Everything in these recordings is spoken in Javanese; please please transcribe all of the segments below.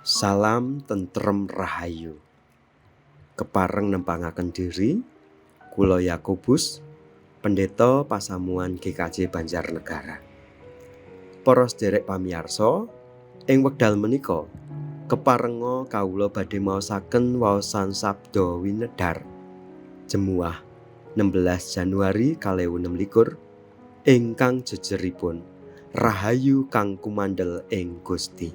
Salam tentrem rahayu. Kepareng nempangaken diri kula Yakobus, pendeta pasamuan GKJ Banjarnegara. Para sederek pamiyarsa, ing wekdal menika keparenga kawula badhe maosaken waosan Sabda Winedhar Jemuah 16 Januari 2026 ingkang jejeripun Rahayu kang kumandel ing Gusti.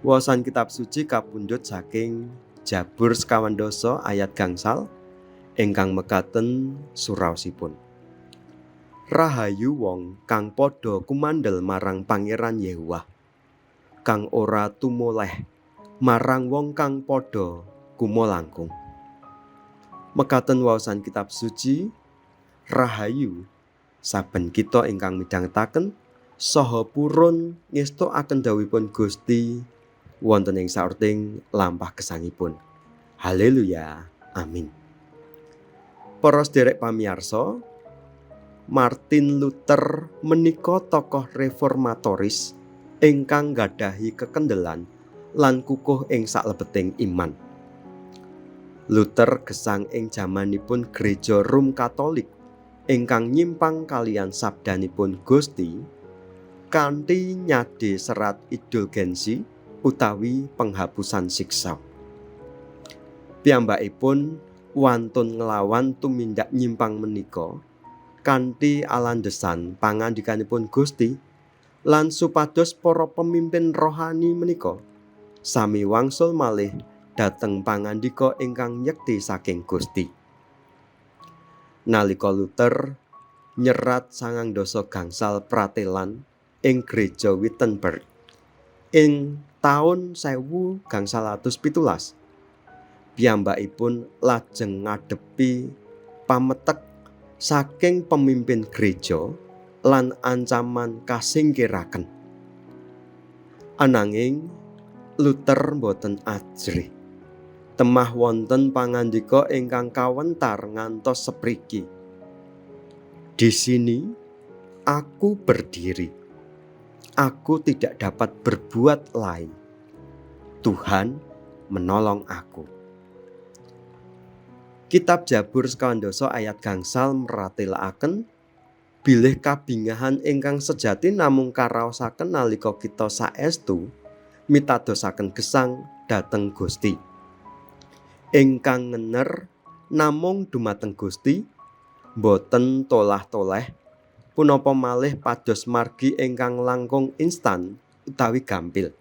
Waosan kitab suci kapundhut saking Jabur 25 ayat 5 ingkang mekaten suraosipun. Rahayu wong kang padha kumandel marang Pangeran Yehuwah, kang ora tumoleh marang wong kang padha kumolangkung. Mekaten waosan kitab suci, rahayu saben kita ingkang midhangetaken saha purun ngestokaken dawuhipun Gusti wonten ing saurting lampah gesangipun. Haleluya. Amin. Para sederek pamiyarsa, Martin Luther menika tokoh reformatoris ingkang nggadahi kekendelan lan kukuh ing saklebeting iman. Luther gesang ing jamanipun Gereja Rum Katolik ingkang nyimpang kaliyan sabdanipun Gusti kanthi nyade serat indulgensi utawi penghapusan siksa. Piyambakipun wantun nglawan tumindak nyimpang menika kanthi alandesan pangandikanipun Gusti lan supados para pemimpin rohani menika sami wangsul malih dhateng pangandika ingkang nyekti saking Gusti. Nalika Luther nyerat 89 pratelan ing Gereja Wittenberg ing taun 1517, piyambakipun lajeng ngadepi pametek saking pemimpin gereja lan ancaman kasingkiraken. Ananging Luther boten ajrih. Temah wonten pangandika ingkang kawentar ngantos sepriki. Di sini aku berdiri. Aku tidak dapat berbuat lain. Tuhan menolong aku. Kitab Jabur 25 ayat 5 meratelaken bilih kabingahan ingkang sejati namung karaosaken nalika kita saestu mitadosaken gesang dhateng Gusti. Ingkang ngener namung dumateng Gusti, boten tolah-toleh punapa malih pados margi ingkang langkung instan utawi gampil.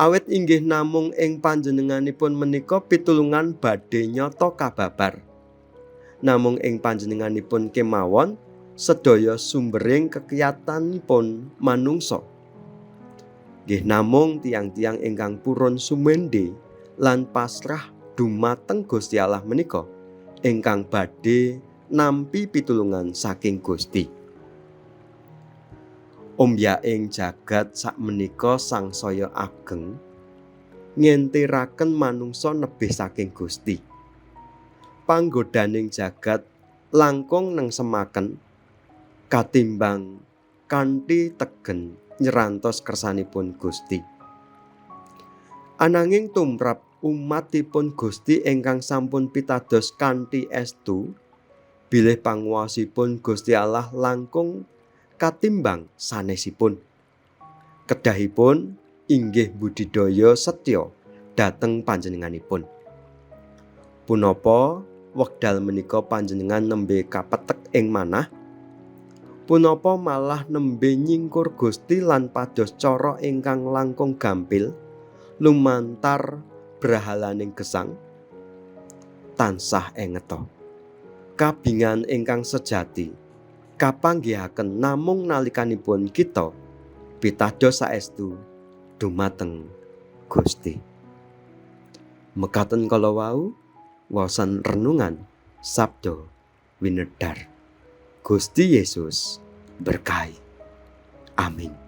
Awit inggih namung ing panjenenganipun menika pitulungan badhe nyata kababar. Namung ing panjenenganipun kemawon sedaya sumbering kekiyatanipun manungsa. Nggih namung tiang-tiang ingkang purun sumende lan pasrah dumateng Gusti Allah menika ingkang badhe nampi pitulungan saking Gusti. Ombyaking jagat sakmenika sangsaya ageng ngentiraken manungsa nebih saking Gusti. Panggodaning jagat langkung nengsemaken katimbang kanthi tegen nyrantos kersanipun Gusti. Ananging tumrap umatipun Gusti ingkang sampun pitados kanthi estu bilih panguwasipun Gusti Allah langkung katimbang sanesipun. Kedahipun inggih budidaya setya dhateng panjenenganipun. Punapa wekdal menika panjenengan nembe kapetek ing manah? Punapa malah nembe nyingkur Gusti lan pados cara ingkang langkung gampil lumantar brahalaning gesang? Tansah engeta, kabingan ingkang sejati kapanggihaken namung nalikanipun kita pitados saestu dumateng Gusti. Mekaten kala wau waosan renungan Sabda Winedhar. Gusti Yesus berkahi. Amin.